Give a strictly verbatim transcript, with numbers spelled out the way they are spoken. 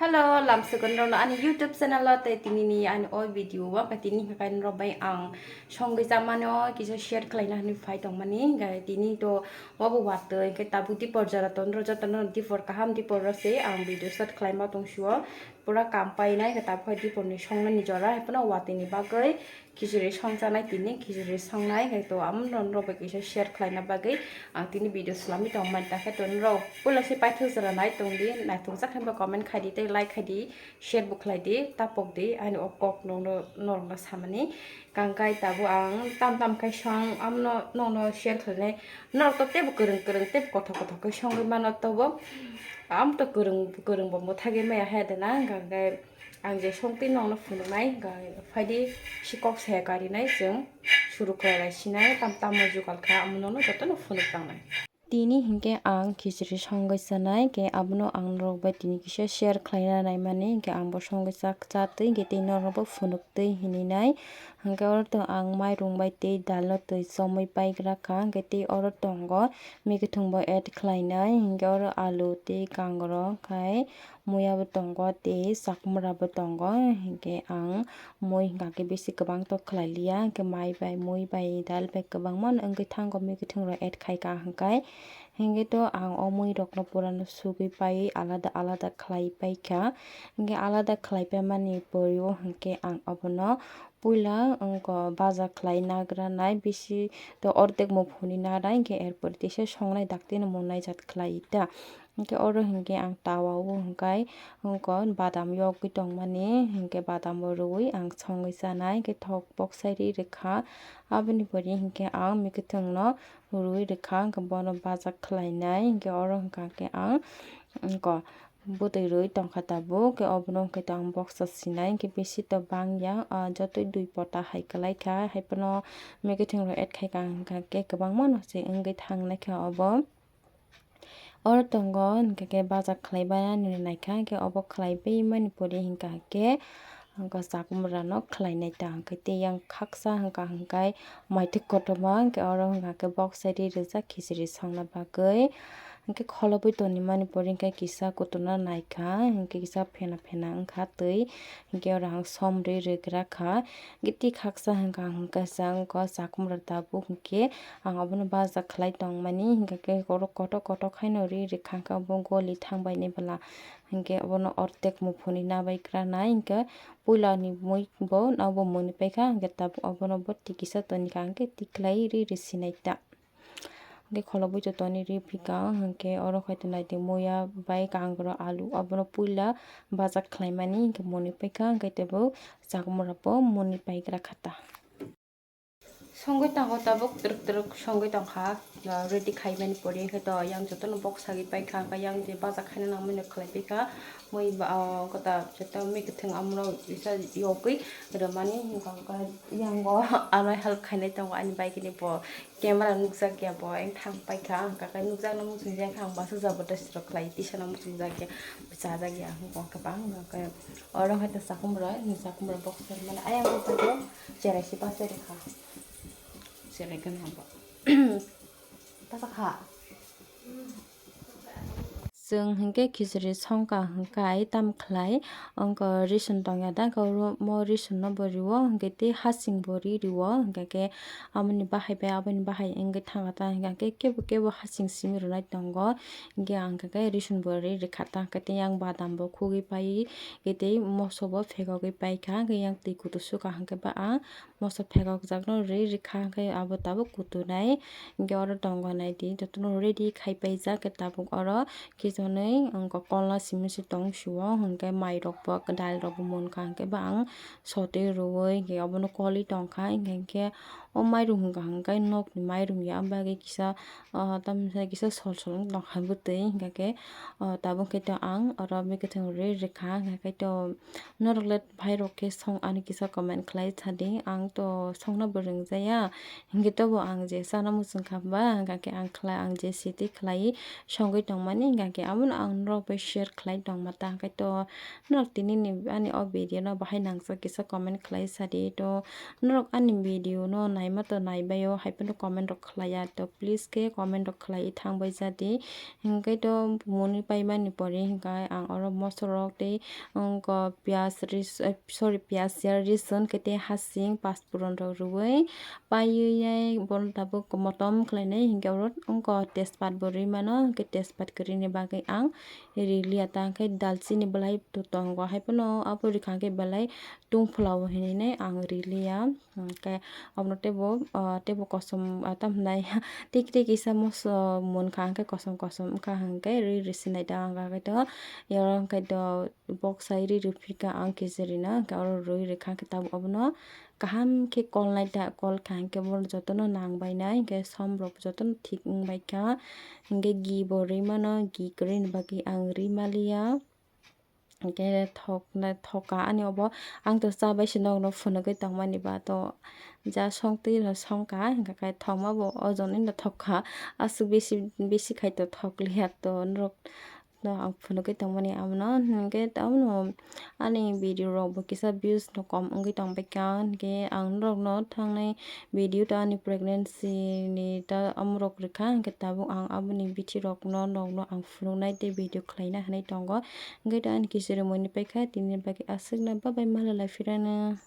Hello, lamsukon rokno ani YouTube channel o tei tini ni ani o video o khe tini hwnkhe norok bai ang songwi chamani o kisa share khlaina hinwi phai tongmani, hwnkhe tini to wabo watwi hwnkhe tabuk dipor jora tonro jotono dipor kaham dipor rw se ang video start khlaima tong sio pura kam painai hwnkhe tabuk hai dipor ni songnani jora haiphano watwi ni bagwi khichuri songchanai tini khichuri songnai hwnkhe to amo norok bai kisa share khlaina bagwi ang tini video swlamwi tongmani ta khe to norok puila se paithak jora nai tongdi naithokjak khe comment khaidi tei like khaidi. Share bo khlai di, ta pok di, ani o kok nokno, norokno samani. Kangkai tabuk ang tam tam khai song, amno nokno share khlainai. Norok to teibo kwrwng kwrwng, teibo kothok kothok khai songwi mano tobo. Am to kwrwng, kwrwng bo mwthagwi maya he de na, hwnkha khe ang je song twi nokno phunuknai, hwnkha khe phaidi si kok saya karinai chwng suru khlai lai sinai, tam tamo jugal kha, amo nokno jotono phunuk tangnai. Tini hinkhe ang khichiri songwi chanai, khe abono ang norok bai tini kisa share khlaina naimani, hinkhe ang bo songwi chak chatwi, hinkhe tei norok bo phunuk twi hininai. Hinkhe oro to ang mairung bai tei dal no twi chomwi paigra kha, hinkhe tei oro tongo mikhuthung bo add khlainai, hinkhe oro alu tei kangrok khai muya bo tongo tei chakmura bo tongo, hinkhe ang mui hwnkha khe bisi kwbang to khlai liya, hinkhe mai bai, mui bai, dal bai kwbangma no wngwi thango, mikhuthung rok add khai kha hwnkhe, hinkhe to ang o mui rok no pura no sugwi pai alada alada khlai pai kha, hinkhe alada khlai pai mani pori o hinkhe ang obono puila wngkha baja khlai nagra nai bisi to ordek muphuni nagra hinkhe er pore teisa songnai dakti no mwnai jat khlai ta. Hinkhe oro hinkhe ang tawa o hinkhe wngkha badam yogwi tongmani, hinkhe badam bo rwui ang songwi chanai, hinkhe thok boksa ri rwkha. Aboni pore hinkhe ang mikhuthung no rwui rwkha, hinkhe bono baja khlainai, hinkhe oro hinkha khe ang wngkha bwtwi rwui tongkha tabuk, hinkhe obono hinkhe to ang boksa sinai, hinkhe bisi to bangya, ah, jotoi dui pota hai kwlai kha, haiphano mikhuthung rok add khai kha hinkha khe kwbangma no se wngwi thangnai kha obo. Oro tongo hinkha khe baja khlai bainani naikha, hinkhe obo khlai bai mani pore hinkha khe, hinkhe chakmura no khlai nai ta hinkhe tei yang khaksa hinkha hinkhe maitwk kotorma hinkhe oro hinkha khe boksa ri rijak khichiri songna bagwi. Hinkhe kholobwi tongwi mani pore hinkhe kisa kuturna naikha, hinkhe kisa phena phena wngkha twi, hinkhe oro ang som ri rigra kha. Giti khaksa hinkha hinkhe sa wngkha chakmura tabuk hinkhe ang obono baja khlai tongmani hinkhe khe oro kotok kotok haino ri rikha hinkhe obo goli thangbaini bwla hinkhe obono ortek muphuni nabai kranai hinkhe puila ni mui bo nabo mwnwi paikha hinkhe tabuk obono bo tikisa tonikha hinkhe tiklai ri risinai ta. Hinkhe kholobwi to toni ri phika hinkhe oro khai to naidi muya bai kangrok alu obono puila baja khlaimani hinkhe mwnwi paikha hinkhe tabuk chakmura bo mwnwi paigra kha ta. Songwi tongo tabuk twrwk twrwk songwi tongkha, ah, ready khaimani pore hinkhe to yang jotono bok sagwi paikha, hinkhe yang je baja khaina nangmani khlai paikha, mui ba, ah, kota joto mikhuthung amrok kisa yogwi rwmani, hinkhe yang o ano help khainai tongo ani bike ni bo camera nukjakya bo wngthang paikha, hinkhe nukjakno muchungjak ang basa jabardasti rok khlai tisano muchungjak ya, bwchajak ya, hinkhe kwbang hinkhe oro hai ta sakhumrok, sakhumrok bok sermani ayang bo. Cherai si basa rikha. Cherai gana bo. Basa kha. Chwng hinkhe khichiri songkha hinkhe tam khlai wngkha, risun tongya da, wngkha oro mo risun no bo rio hinkhe tei hasing bo ri rio hinkhe khe amoni bahai bai aboni bahai wngwi thangkha ta hinkhe kebo kebo hasing simi rwnai tongo hinkhe ang khe risun bo ri rikha ta hinkhe tei yang badam bo khugwi pai tei moso bo phegogwi paikha hinkhe yang twi kutu sukha hinkhe ba ang. Moso phegokjakno ri rikha, hinkhe abo tabuk kutunai. Hinkhe oro tongo naidi, jotono ready khai paijak, khe tabuk oro khichonwi wngkha kolna simi se tong sio, hinkhe mairokbo, dailrokbo munkha, hinkhe ba ang sotwi rwui, hinkhe obono kolwi tongkha, hinkhe, hinkhe o mairum wngkha, hinkhe nokni mairum ya, bagwi kisa, o, tamsa kisa sol sol wng tongkha bwtwi, hinkhe, o, tabuk khe to ang oro bwkhe thwng rwi rikha, hinkhe to norok le. Bhai rok khe song ani kisa comment khlai sadi, ang to songna bo rwngjaya, hinkhe tobo ang je chana muchung kha ba, hwnkha khe ang khlai, ang je siti khlai songwi tongmani, hwnkha khe abono ang norok bai share khlai tongma ta, hwnkhe to norok tini ni ani o video no bahai nangsa kisa comment khlai sadi, to norok ani video no nai. ma to naibaio, hai phano comment rok khlaiya, to please khe comment rok khlaiwi thangbai jadi. Hinkhe to muni paimani pore hinkhe ang oro mosorok tei wngkha piyaj ris-, eh, sorry, piyaj ya risun khe tei hasing pasphuron rok rwui paiwi nai bono tabuk motom khlainai hinkhe oro wngkha tejpat bo rwi mano, hinkhe tejpat kwrwini bagwi ang riliya ta hinkhe dalchini belai to tongo, hai phano abo rikha hinkhe belai tungphla o hinwi nai ang riliya. Hinkhe obono teibo, ah, teibo kosom, ah, tamo hinai tik tik kisa moso munkha hinkhe kosom kosom wngkha hinkhe rwi rwsinai ta ang khe to oro hinkhe to boksa rwi rwphikha ang khichirino, hinkhe oro rwi rwkha hinkhe tabuk obono kaham khe kolnai ta, kolkha hinkhe bono jotono nangbainai hinkhe somrok jotono thik wngbaikha. Hinkhe ghee bo rwi mano, ghee kwrwini bagwi ang rwi maliya. Hinkhe thokna, thoka ani obo, ang to cha bai se nokno phunugwi tongmani ba to ja songtwi no songkha, hinkhe thokma bo ojon wngno thokkha, aswk bisi, bisi khai to thokliya to norok no ang phunugwi tongmani abono. Hinkhe abono ani video rok bo kisa views no kom wngwi tongbaikha, hinkhe ang norokno thangnai video ta ani pregnancy ni ta amorok rwkha, hinkhe tabuk ang aboni bithi rokno nokno ang phunuknai tei video khlaina hinwi tongo. Hinkhe ta ani kichwrwi moni paikha, tini bagwi aswkno bye bye, malai lai phirano.